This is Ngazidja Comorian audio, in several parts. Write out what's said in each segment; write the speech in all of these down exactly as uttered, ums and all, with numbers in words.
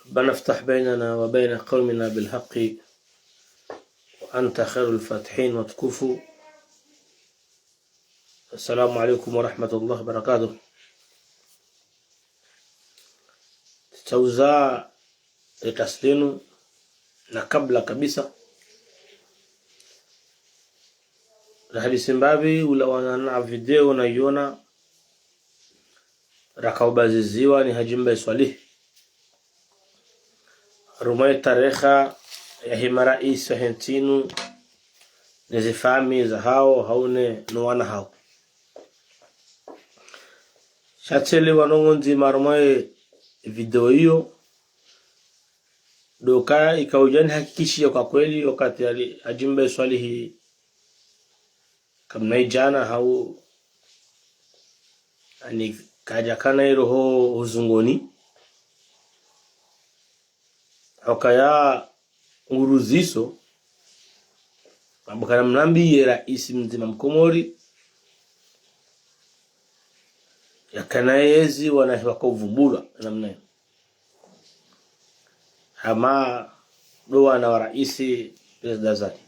ربنا افتح بيننا وبين قومنا بالحق وأنت خير الفاتحين وتكفو. السلام عليكم ورحمة الله وبركاته. Tsauza le taslinu, na kabla kabisa, la hadisi mbapvi ulawana na video na yona, raka ubaziziwa ni Hadji Mbae Swalihi harumwa ye tarehi yahe maraisi wahe ntsi inu, ne zifamiyi zahao, hau ne no wana hao. Sha tselewa ndrongoo ndzima harumwa ye video iyo, ndo ukaya ikao udja nihakikishiye kwa kweli wakati Ali, Hadji Mbae Swalihi kamna idjana hau, ani, kadja kana iroho huzungoni, hau kaya nguruziso, amba kana mnambiye raisi mdzima Mkomori yakana yezi wana waka uvumbulwa namna iyo. Hama ndo wana wa raisi, Prezida Azali.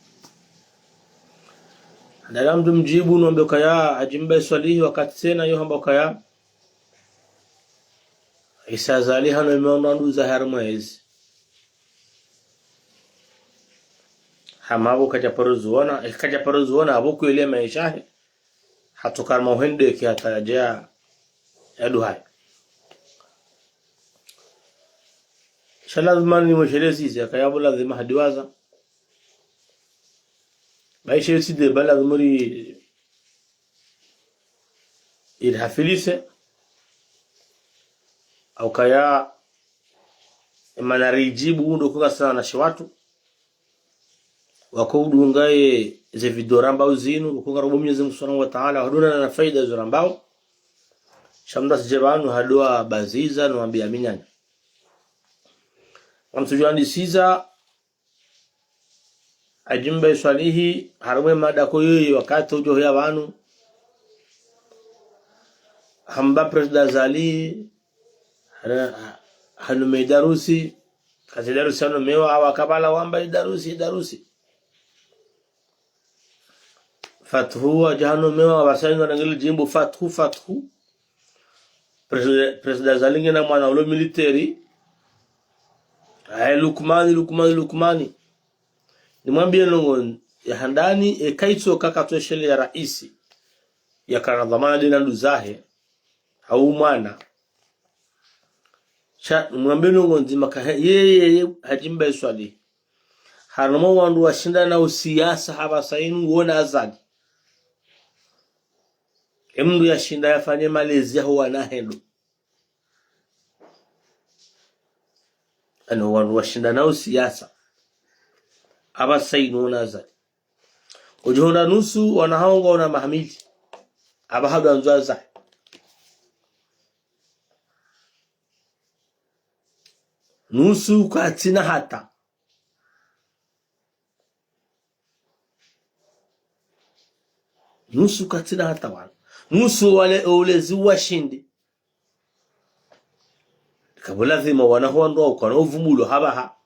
Ndala mndru mdjibu no wambe ukaya Hadji Mbae Swalihi wakati tsena yo hamba ukaya Isa Azali hanomewa no wandru zahe harumwa yezi. Hama apvo kadja paro ziona, eh, kadja paro ziona apvo kweli ye maesha yahe. Hatoka harumwa uhende ki hata yadja ya duhai. Sha lazima nimwesheleze izi, yakaya apvo lazima hadiwaza. Ba ishe tsi de ba lazima ri, iri hafilise. Hau kaya emana ridjibu ndo uka ngasina na shiwatru wako udunga ye ze video rambao zinu, uka ngarobo Mwenyezi Mungu Subhanahu wa Ta'ala, haduna na faida zo rambao. Sha mndru asidje pvanu hadua baziza no wambiya minyanya. Wamsudjuwa ndisiza, Hadji Mbae Swalihi, harumwa ye madako yoyi wakati udjo huya pvanu, hamba Prezida Azali, hana, hanome Idarusi, kazi Idarusi hanomewa, awa kabala wamba Idarusi, Idarusi. Fathu, wadja hanomewa, apvasa inu wanangeli djimbo, Fathu, Fathu. Prezida, Prezida Azali ngena mwana ulo militeri. Aye, Lukmani, Lukmani, Lukmani. Nimwambiye ndrongoo ya handani, eka itsoka katwesheleya raisi yakana dhwamana de na nduzahe, hau mwana. Sha nimwambiye ndrongoo ndzima ka he, ye, ye, ye, Hadji Mbae Swalihi, harumwa wandru washinda na usiasa hapvasa inu wona Azali. Emndru yashinda yafanye malezi yaho wana hendo. Ano wandru washinda na usiasa hapvasa inu wona Azali. Udjihundra nusu wana hao ngwaona mahamili. Apvaha ndo wandzo Azali. Nusu katsina hata. Nusu katsina hata wana. Nusu wale ulezi washindi. Kapvo lazima wana ho wandru wao ukana uvumbulwa hapvaha.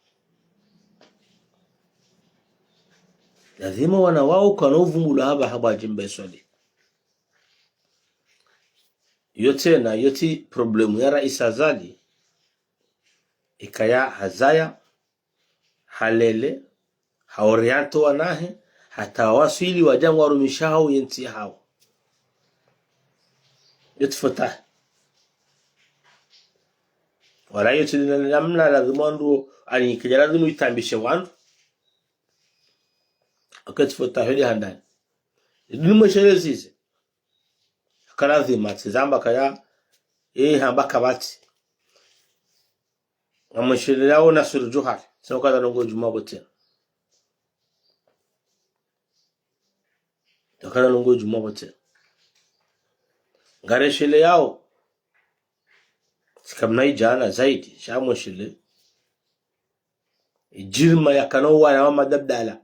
Lazima wana wao ukana uvumbulwa hapvaha bo Hadji Mbae Swalihi. Iyo tsena, iyo tsi problème ya raisi Azali. Ikaya hazaya, halele, ha orienté wanahe, hata waswili wadja ngwarumishao ye ntsi yahao. Iyo tsi fota. Wala iyo tsi namna lazima wandru, ani kidja lazima itambishe wandru. Wakati fota hedi handani. Idini mwesheleze izi. Ka lazima, tsi zamba kaya, eh, hamba kapvatsi. Ngamwesheleyao Nasur Juhar, tsi wakati ndrongoo djumwa pvo tsena. Wakati ndrongoo djumwa pvo tsena. Ngaresheleyao, tsi kamna idjana zaidi, sha mweshele. Idjirima yakana owana wa Mada Abdala.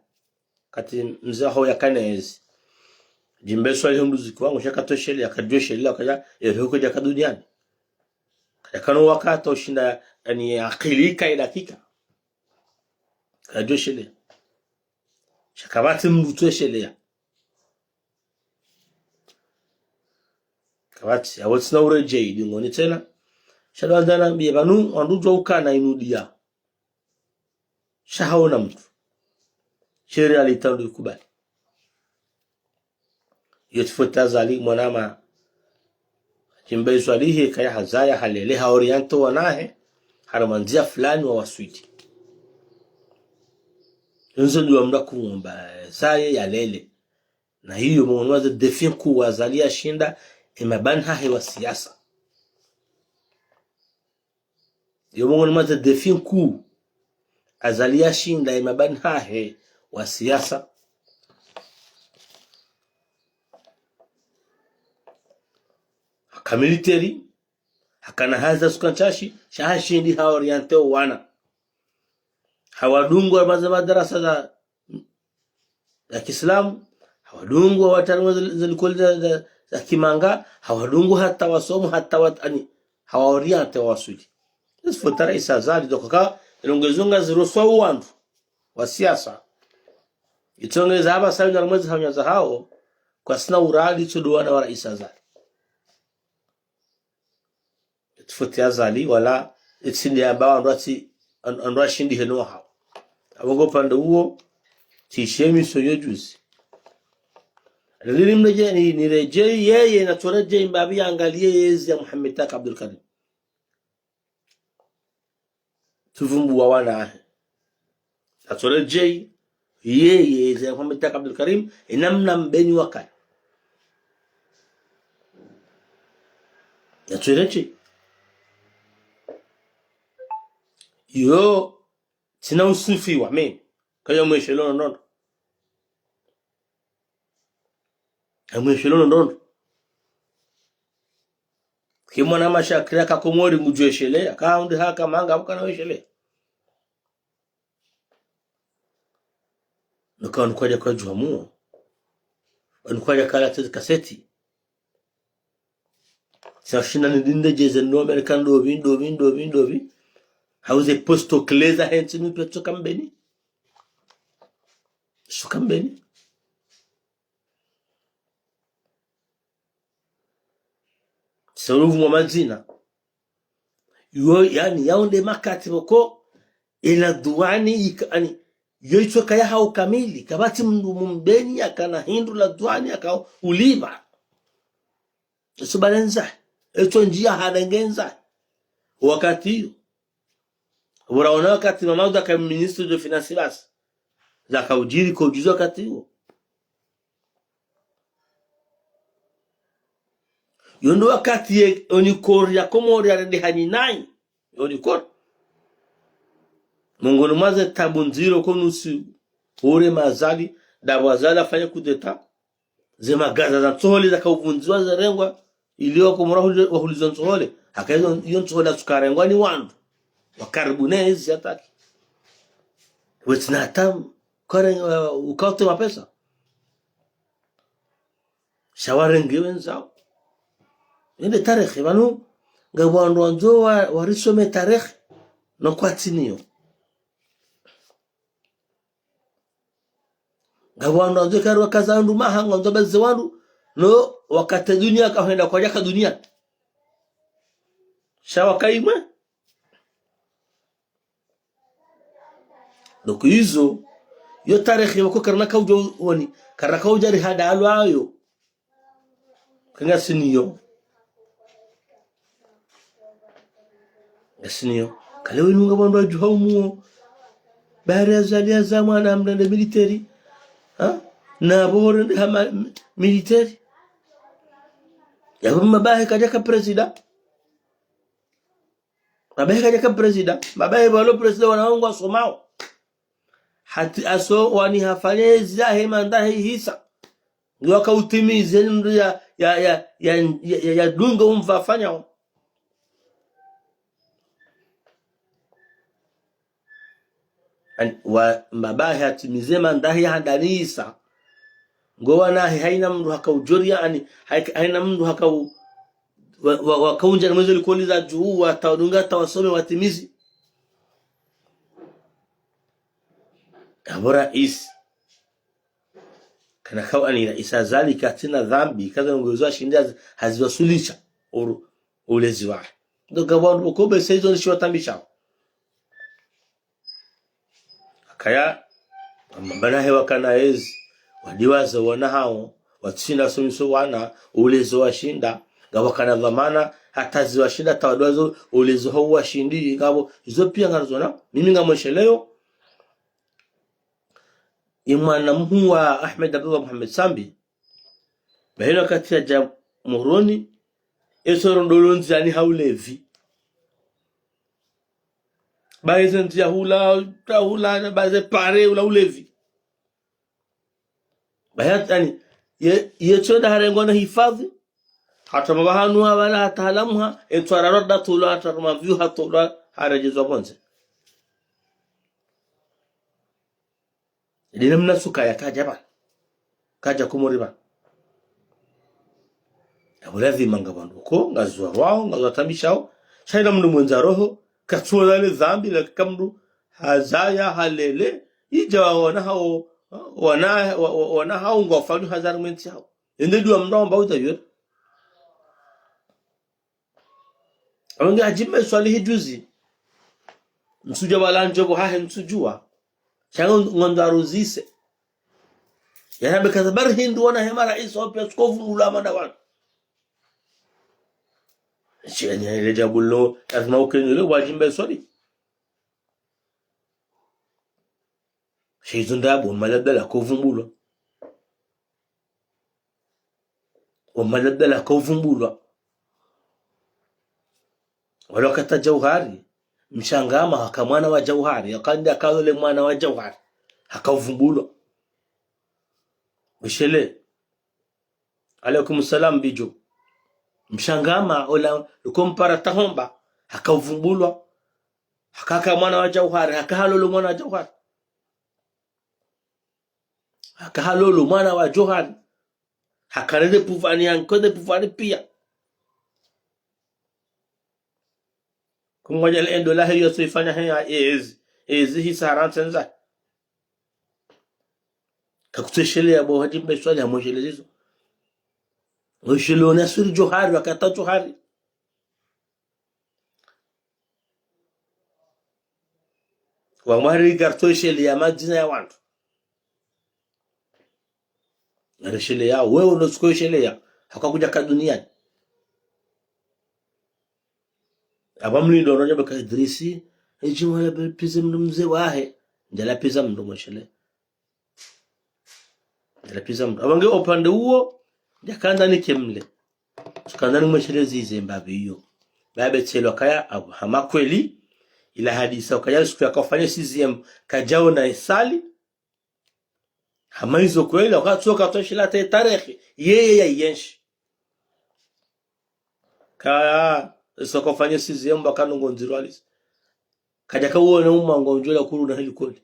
Wakati mze waho yakana yezi. Hadji Mbae Swalihi mndru zikwa, ngusha katweshele, yakadjweshele, wakaya, yeriho kudja ka duniani. Yakana wakati ushinda yaani, akili ika idakika. Kadjoshelea. Sha kapvatsi mndru tsosheleya. Kapvatsi, awo tsina uredjeyi, dingoni tsena. Sha ndo wandza nambiye pvanu, wandru djuwa ukana inu ndiya. Sha haona mndru. Sheri alitandru ikubali. Yo tsi foti Azali mwanama. Djimba iswalihi kaya hazaya halele ha orienté wanahe. Harumwa ndziya fulani wawaswili. Yondzo ndiwa mndru akumwomba, zaye yalele. Na iyo mwanzo défi nkuu Azali yashinda, emabani hahe wa siasa. Yo mwanzo défi nkuu Azali yashinda, emabani hahe wa siasa. Haka militeri, hakana hazi za suka ntsashi, sha hashindi ha orienté wana. Hawadungu wa maza madarasa za, za kiislamu, hawadungu wa watari wa za, za likoli za, za, za kimanga, hawadungu hata wasomo, hata wat-, yaani, hawa orienté wawaswili. Isi foti Raisi Azali, ndo ukaya, elongezo ngaziroswa wandru wa siasa. Itsongeza hapvasa wina rumwezi hawunyaza hawo, kwasina uradi tsoduwana wa Raisi Azali. Tsi foti Azali, wala itsi ndiya amba wandru watsi, an-, wandru washindi heno hawo. Apvo ngo upande uwo, tsishe miso yo juzi. Lili mredjeyi, ni, niredjeyi yeye, natsoredjeyi mbapvi yangaliye yezi ya Mohamed Taki Abdoulkarim. Tsuvumbuwa wanahe. Natsoredjeyi, yeye, yezi ya Mohamed Taki Abdoulkarim, enamna Mbeni wakaya. Natsoredjeyi. Yo, tsina usifiwa, mimi. Kaya mweshelo no ndrondro. Amweshelo no ndrondro. Ki mwana mashakiri aka Komori ngudjweshelea, aka hundri haka manga, apvo kana weshelea. Nuka wanu kwadja kwadjuwa muwo. Wanu kwadja kala tezi kaseti. Sa shinda nidinde djeze no Amerika ndopvi, ndopvi, ndopvi, ndopvi. Hawuze posto kleza hentsi nupe tsoka Mbeni. Tsoka Mbeni. Sa uluvu mwa madzina. Yo, yaani, yawo nde makati pvoko, ela duwani, ika, yaani, yo itsoka ya hawo kamili, kapvatsi mndru Mbeni yakana hindru la duwani, yaka ulipva. Eso balenza, eso ndziya halengenza. Wakati iyo. Wura wona wakati Mamadou aka ministre de finance basi. Zaka udjiri ko ujuzi wakati uwo. Yo ndo wakati ye, ONUCOR ya Komori yarende hanyi nayi. ONUCOR. Mongoni mwa ze tabu ndziro konusi ure mazali, ndapvo Azali afanya coup d'État. Ze magaza za ntsohole zaka uvundziwa zarengwa, ili Wakomori wahuli-, wahulizo ntsohole. Haka izo, iyo ntsohole yatsuka rengwa ni wandru wa karibu ne ezi yataki. Wetsina hata kare, uh, ukaute mapesa. Sha warenge wendzawo. Inde tarehi, pvanu, ngapvo wandru wandzo wa, warisome tarehi, no kwatsi niyo. Ngapvo wandru wandzo kari wakaza wandru maha, ngwandzo baze wandru, no wakati duniya kahwenda kwadjaka duniya. Sha waka imwe. Donc izo, yo tarehi wako karina kaudjo woni, karina kaudja rihada alwayo. Kanga siniyo. Ngasiniyo. Kale wenu ngapvo wandru wadjuha umuwo. Bahari Azali yaza mwana mrende militeri. Ha? Na pvo horende hama militeri. Yapvo Mabahe kadjaka prezida. Mabahe kadjaka prezida. Mabahe pvalo prezida wana wangu wasomao. Hata aso wani hafanye ezi yahe manda hihisa. Ngiwaka utimize ni mndru ya, ya, ya, ya, ya, ya, ya dunga umva afanyao. Ani, wa, Mabahe hatimize manda yahe handani isa. Ngo wanahe haina mndru haka udjoria, ani, hai-, haina mndru haka u-, wa, wa, waka undja ni mwezo likoli za juu, wata wadunga, hata wasome, watimizi. Apvo raisi. Kana kawa ani raisi Azali katsina dhambi, kaza ndrongoo zo hashindi hazi-, haziwasulisha. Uru-, ulezi wahe. Ndo ngapvo wandru pvoko be saizo ndishiwatambishao. Akaya, wamambana he wakana ezi, wadiwaza wana hawo, watsinda somiso wana, ulezi washinda, ngapvo wakana dhwamana, hata ziwashinda, hata wadiwaza, ulezi ho washindi, ngapvo, izo pia ngarizona, mimi ngamwesheleyo, ye mwana mhuu wa Ahmed Abdallah Mohamed Sambi, bahi ilo wakati yadja Moroni, eso rondolo ndziani ha ulevi. Bahi ze ndzia hula, ta hula, bahi ze pare hula ulevi. Bahi hata ani, ye, ye tsoda harengwa na hifadhi, hata mabahanu ha bala hata halamha, entwara roda tolwa, hata maviu hatolwa, harejezwa pvondze. Ndo namna suka ya kadja pvanu. Kadja Komori pvanu. Apvo lazima ngapvo wandru pvoko, ngazwarwao, ngazwatambishao. Sha ina mndru mwendza roho, katsuona le dhambi, la ka mndru hazaya, halele, idja waona hawo, wana, wa-, wa-, wana hawo ngwafanyo hazi harumwa entsi hawo. Ende dua mndru amba uta yura. Awange Hadji Mbae Swalihi juzi. Ntsudja wala ndjopvo hahe ntsudjua. Sha ngo-, ngondo aruzise. Yanabe kaza bari hindru wana he maraisi wapvia tsuko vungula amanda wanu. Shia ni ile djabu lo, lazima ukenyele wa Hadji Mbae Swalihi. Sha izo ndrabo, malabdala kovumbulwa. Wa malabdala kovumbulwa. Wala wakati Jauhari, Mshangama haka mwana wa Jauhari, yakandi akalole mwana wa Jauhari, hakavumbulwa. Weshele. Alaikum salam, Bijo. Mshangama, ola, lukompara tahomba, hakavumbulwa. Hakaka mwana wa Jauhari, hakahalolo mwana wa Jauhari. Hakahalolo mwana wa Jauhari. Hakarende puvani, hankode puvani pia. Kumwadja le endo lahe yo soifanya he ya ezi. Ezi hisa harantsenza. Kakutseshelea bo Hadji Mbae Swalihi hamweshelezizo. Weshele ona suri Jauhari, wakati Jauhari. Wamwari kartwesheleya madzina ya wandru. Ngaresheleya, wewe unotsikoesheleya, haka kudja ka duniani. Apva mlindo unonya beka Idrisi, edji mwala be pize mndru mze wahe, ndjala piza mndru mweshele. Ndjala piza mndru. Apvange opvande uwo, ndjakandza nike mle. Tsukandza nimweshelezi ize mbapvi iyo. Babe tselwa kaya apvo hama kweli, ila hadisa ukaya suku yakofanya sixième kadjaona esali. Hama izo kweli, wakatsoka toshila te tarehi, yeye ya yenshi. Kaya, sokofanya sixième baka nongo ndziro halisi. Kadjaka uone umwango ndjola kuruna hili kweli.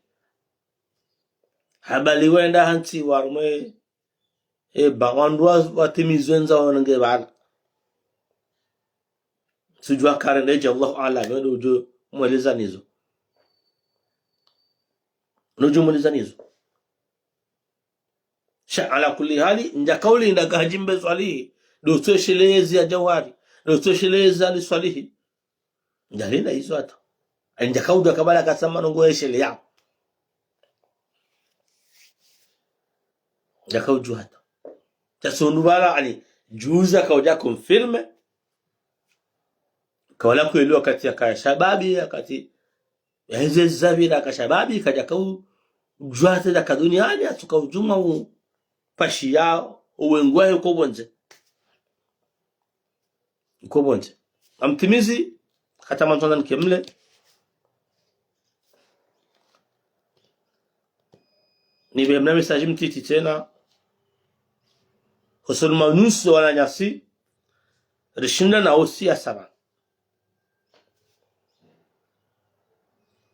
Habali wenda hantsi warumwe, e, ba wandru wa, watimizwe ndza wanange bala. Sujua kare ndeje Allahu a'lam, wendo ujo mweleza nizo. Nujo mweleza nizo. Sha ala kulli hali, ndjakauli ndaka Hadji Mbae Swalihi, ndo tsweshelezi ya Jauhari, ndo tsweshelezi Ali Swalihi. Ndjalinda izo hata. Ndjakaudjua kabala kasama nongo esheleya. Ndjakaudjua hata. Tasondu bala ani, juzi akaudja confirme. Kawala kweli wakati yakaya shababi, wakati yaheze zavira ka shababi, kadjakaudjua tena ka duniani, atsuka udjuma u pashiya, uwengwahe uko pvondze. Uko pvondze. Amtimizi, hata mantsonda nike mle. Nibe mna message mtiti tsena. Hosoni mwa nusu wananyasi, rishinda na usiasa pvanu.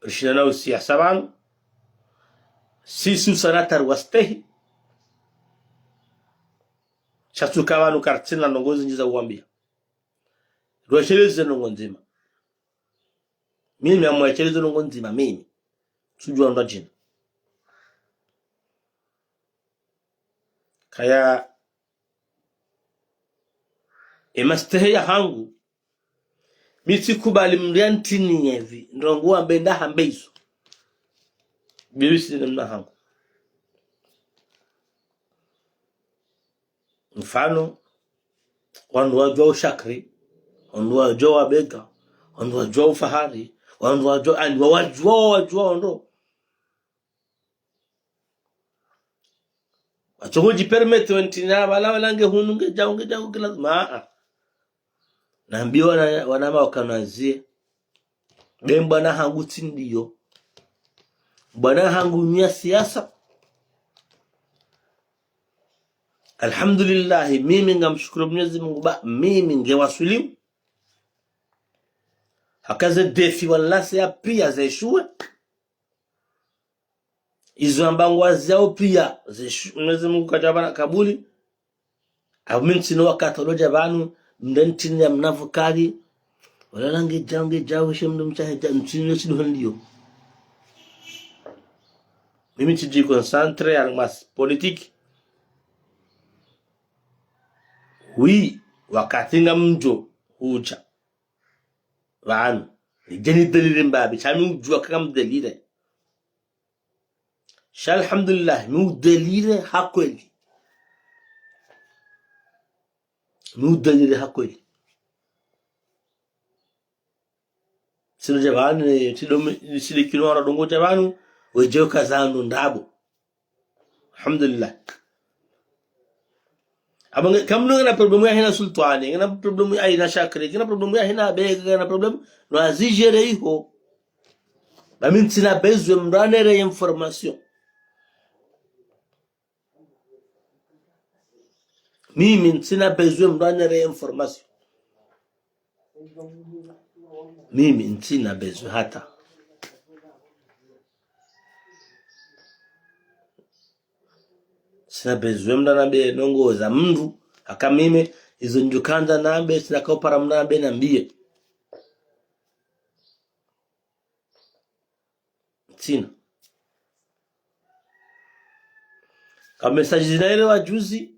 Rishinda na usiasa pvanu. Sisi usanatari wastehi. Shatsuka pvanu kartsina ndrongo zindji za uwambia. Rwesheleze ndrongo ndzima. Mimi amwesheleze ndrongo ndzima, mimi. Sujua ndo djina. Kaya, e mastehi yahangu, mi tsikubali mndru yanitiniye pvi, ndrongo wambe ndahambe izo. Bibi si namna hangu. Mfano, wandru wadjuwa ushakiri, wandru wadjuwa wabega, wandru wadjuwa ufahari, wandru wadjuwa, ani, wa-, wadjuwa, wadjuwa wandru. Watsongo djipermettre wentini, wala, wala nge hunu, nge djau, nge djau, nge lazima, aa. Nambiwa na, wanama wakanazie. Be mbwana hangu tsi ndiyo. Mbwana hangu ni ya siasa. Alhamdulillahi, mimi ngamshukuru Mwenyezi Mungu ba, mimi nge waswilimu. Haka ze défis wala se ya pia ze échoué. Izo amba ngwaziao pia, ze échoué, Mwenyezi Mungu kadjaba na kabuli. Abu mi ntsina wakati wa lodja pvanu, mndru yanitiniya mna vukari. Wala nge djau, nge djau, she mndru mshahe djau, ntsina yo sidu handiyo. Mimi tsidji concentré ya mas politique. Oui, wakati ngamdjo hudja pvanu, nidje ni déliré mbapvi, sha mi udjuwa kaka mdéliré. Sha alhamdulillah, mi udéliré ha kweli. Mi udéliré ha kweli. Silo dja pvanu, silo mi, silo kinu wara ndrongo dja pvanu, wedje ukaza ndo ndrabo. Alhamdulillah. Aba nge, kamnu ngena problème ya hina Sultwani, ngena problème ya hina Shakri, ngena problème ya hina Bega, ngena problème, no azi gérer iho. Ba mi ntsina besoin mndru yanere information. Mimi ntsina besoin mndru yanere information. Mimi ntsina besoin hata. Ntsina besoin mndru yanambe ndrongo za mndru, haka mimi, izo ndjukandza nambe, ntsina kaupara mndru yanambe nambiye. Ntsina. Ka message zina ile wa juzi,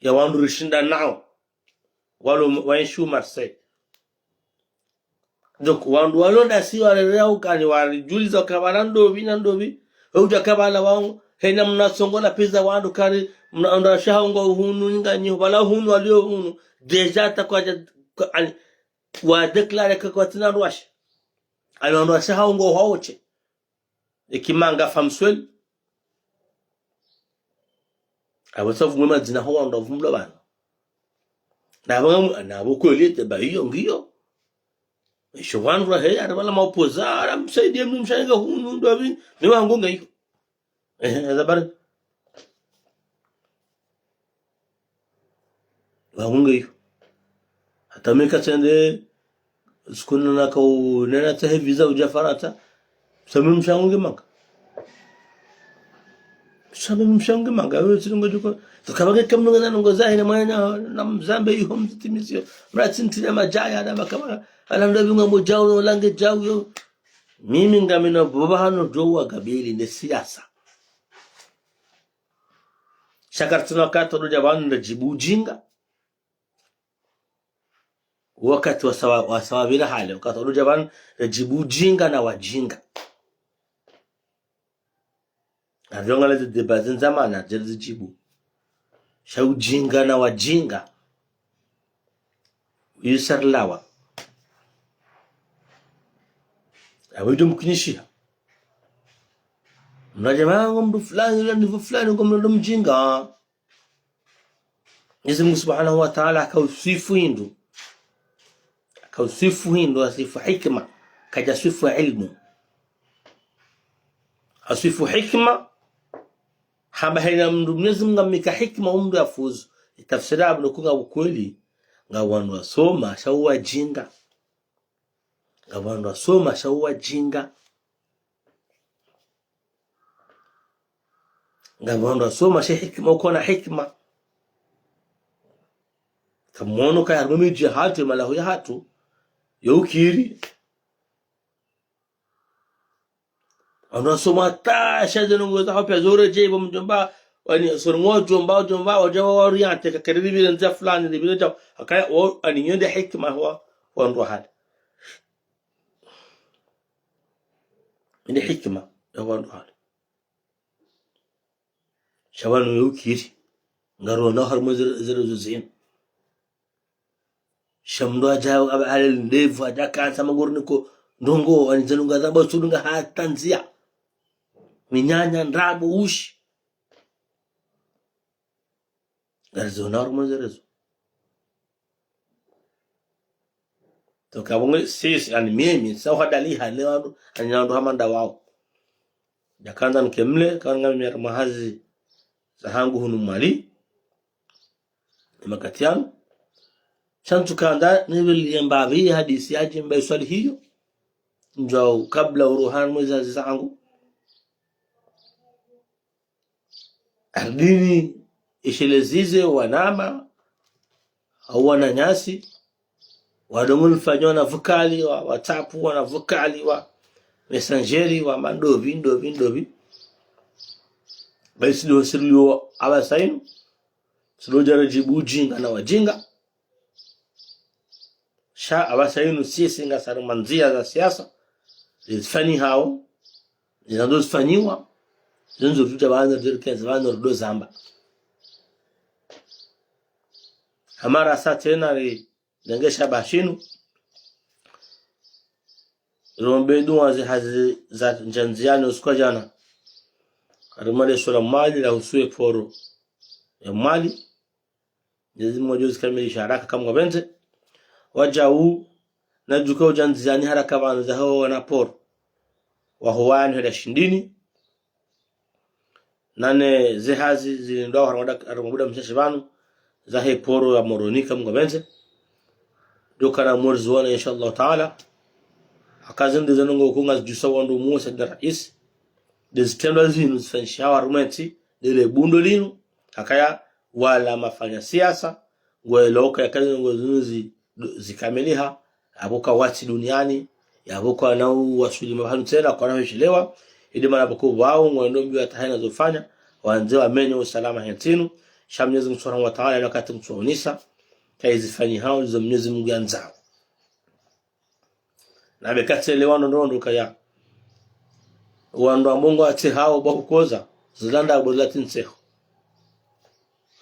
ya wandru rishinda nao, walo, waenshi Marseille. Donc, wandru walo ndasi warere au kani waridjuliza kabala ndopvi na ndopvi, udja kabala wangu, hena mna songo la pesa wandru kari, mna andra shaha ngo hunu ninga nyiho, bala hunu walio hunu, déjà ta kwa, kwa, ani, wa déclaré que kwatsina ndrwashe. Ani wandru washe hao ngo hwaoche. Eki manga famswel. Abo tsa vumwe madzina ho wandru wavumlwa pvanu. Na abo, na abo kweli te ba iyo ngiyo. Isho wandru wahe, ari wala maopoza, ara msaidie mndru mshahe nga hunu ndopvi, mi wangu nge iyo. Eh, eh, zabari. Wangu nge iyo. Hata mi katsende, siku nina kaunena tsahe visa udja Farantsa. Sami mshangu nge manga. Sami mshangu nge manga. Wewe tsi ndrongo djuko. Tukabage kamnu ngena ndrongo zahe na mwana na mzambe iho mzitimisio. Mratsi ntsina madjaya na makama. Ala ndopvi ngambo djau, no lange djau yo. Mimi ngamina boba hano djo wa kabili ne siasa. Sha kartsina wakati wa lodja pvanu nda djibu ujinga. Wakati wasawa, wasawa pvira hale, wakati wa lodja pvanu nda djibu ujinga na wadjinga. Avion ngala ze débat zindza mana, djeli zidjibu. Sha ujinga na wadjinga. Uyu sarlawa. Awe ndo mkinishiha. Mna jamaa ngo mndru fulani, ula nivo fulani, ngo mndru mjinga. Mwenyezi Mungu Subhanahu wa Ta'ala hakausifu hindru. Hakausifu hindru, hasifu hikima. Kadjasifu ilmu. Hasifu hikima. Hamba hena mndru Mwenyezi Mungu hamnika hikima, umndru yafuzu. Itafsiri ya mndru kunga ukweli. Nga wandru wasoma, sha uwadjinga. Nga wandru wasoma, sha uwadjinga. Nga wandru wasoma, sha hikima, ukona hikima. Kamono kaya harumwa midji yahatru, malahu yahatru. Yo ukiri. Wandru wasoma hata sha ze ndrongo zaho pia zore dje, ibo mdjomba, Wani, sori ngo djomba, djomba, wadja wa orienté, ka keri ripvire ndzia fulani, ripvire djao. Akaya, wo, ani, yo nde hikima wa, wa ndo hali. Nde hikima ya wa ndo hali. Sha pvanu yo ukiri. Ngarona harumwa zere, zere zo zinu. Sha mndru adja, aba, ale ndepvu, adja kantsa mangoroni ko, ndrongo, ani zinu ngazamba tsulunga hata ndzia. Minyanya, ndrabo, ushi. Ngariziona harumwa zere zo. Toka bonge, sisi, ani mimi, sa uhadali hale wandru, ani na wandru hama nda wao. Djakandza nike mle, kanga mimi harumwa hazi zahangu hunu Mwali. Ni makati yanu. Sha ntsukandza, nipvili yamba pvi hadisi yadji mba iswali hiyo. Ndjau kabla uruhani mwe zazi zahangu. Ardini, ishelezize, wanama, au wananyasi, wadongo nifanya wana vukali, wa WhatsApp, wana vukali, wa Messenger, wa mandopvi, ndopvi, ndopvi. Bayi silo sirilo apvasa inu, silo djara djibu ujinga na wajinga. Sha apvasa inu sisi ngasi harumwa ndzia za siasa, zifanyihao, zinazo zifanyiwa, zenzo rudja pvanu, zirikeza pvanu rudo zamba. Hamara sa tsena ri, nenge sha pvashinu, rombe dua ze hazi za ndjandziani usiku wa djana. Harumwa le swala Mwali la husu ye poro ya Mwali. Mwenyezi Mungu adjo zikamilisha haraka kamwe ngapvendze. Wadjau, nadjuke udja ndziani haraka pvanu zaho wana poro. Waho wanu heda shindini. Nane ze hazi zilindwa harumwa muda, harumwa muda mshashi pvanu. Zahe poro ya Moroni kamwe ngapvendze. Djoka na mwezi wana, insha Allah Taala. Hakazi ndizo nungo kunga zidjusa wandru musa da rais. Nde zitrendwa zinu zifanyishiha harumwa entsi, ndele bundo linu, hakaya wala mafanya siasa, ngwelewo ka yakazi nungo zinu zi, zikamiliha, yapvo ka watsi duniani, yapvo ka na uwaswili mapvanu tsena, kwana hweshelewa, inde mana pvoko pvao, ngwendo mbiwa tahana zofanya, wandze wamenye usalama he ntsi inu, sha Mwenyezi Mungu Subhanahu wa Taala, ina wakati mtsuonisa, ka izifanyihao, izo Mwenyezi Mungu yandzao. Na be katselewa ndrongoo kaya. Wandru ambao ngwatsehao ba hukoza, zilanda bo latsi ntseho.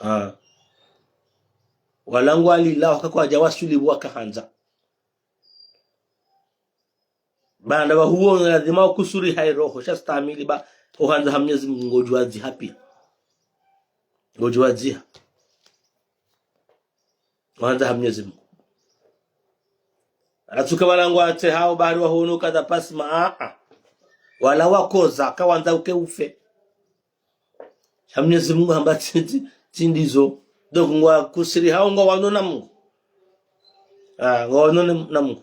Ah. Wala ngwalilao ka kwadja waswili wakahandza. Baanda ba huo lazima ukusuri ha iroho, sha stahamili ba uhandza ha Mwenyezi Mungu ngodjuwa dziha pia. Ngodjuwa dziha. Wahandza ha Mwenyezi Mungu. Ratsuka wala ngwatsehao bahari wahono kadha pasi ma, a, a. Wala wakoza, kawandza uke ufe. Sha Mwenyezi Mungu hamba tsi, tsi, tsi ndizo. Donc ngwakusirihao ngwawanao na Mungu. Ah, ngwawanao na, na Mungu.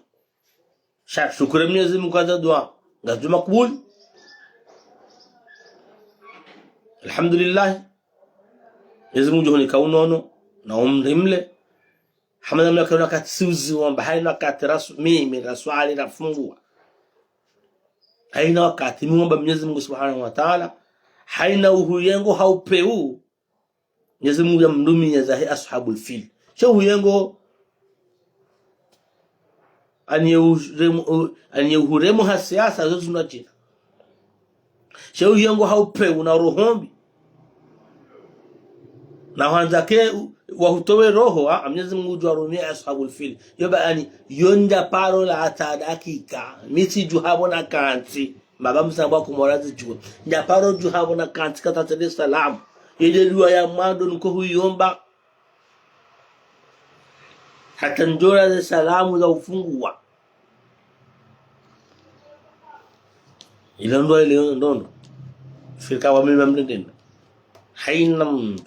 Sha, shukuru Mwenyezi Mungu hata dua ngazidjo makubuli. Alhamdulillah. Mwenyezi Mungu djo hunika unono, na umri mle. Hama namna kayina wakati siuzi wamba, hayina wakati rasu, mimi, raswali, rafungua. Hayina wakati, mi wamba Mwenyezi Mungu Subhanahu wa Taala, hayina uhuyengo ha upeu, Mwenyezi Mungu yamrumiya zahe Ashabul Fil. Sha uhuyengo, aniye uremu, u-, aniye uhuremu ha siasa, zo zinu djina. Sha uhuyengo ha upeu na roho mbi. Na hwandza ke u-, wahutowe roho, a, Mwenyezi Mungu djo warumiya Ashabul Fil. Yo ba ani, yo ndja paro la hata dakika. Mi tsidju hapvo na kantsi. Mbaba msambwa kumora zidjuwa. Ndja paro dju hapvo na kantsi kata tsende salamu. Yele dua ya mwando niko huyomba. Hata ndjora ze salamu za ufungua. Ile ndo ile ndo ndo. Fikira wa mimi mndendenda. Hayina mndru.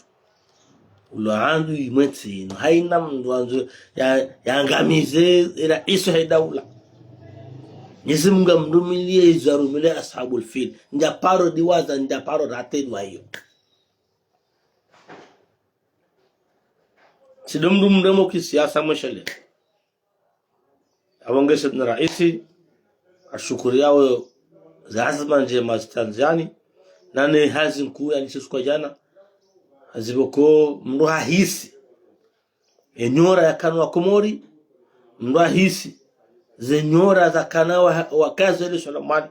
Ulo andu imwetsi ino. Hayina mndru andzo ya, yangamize ila iso he daula. Mwenyezi Mungu amrumiliye izo arumile Ashabul Fil. Ndja paro diwaza, ndja paro rate dua iyo. Tsi ndo mndru mremo kisiasa mweshele. Apvo nge Saidina Raisi, ashukuriyawo ze azma ndjema zitrandziani, nane hazi nkuu yanyishe usiku wa djana, Zipvoko mndru hahisi enyora yakana wa Komori, mndru hahisi zenyora zakana wa, wakazi wa le swala mwali.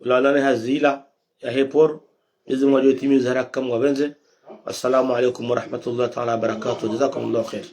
Ulawana ne hazi ila ya heporo, izi mwadjo timiza haraka mwa pvendze. Assalamu alaikum warahmatullahi taala wabarakatuh. Jazakumullahu khair.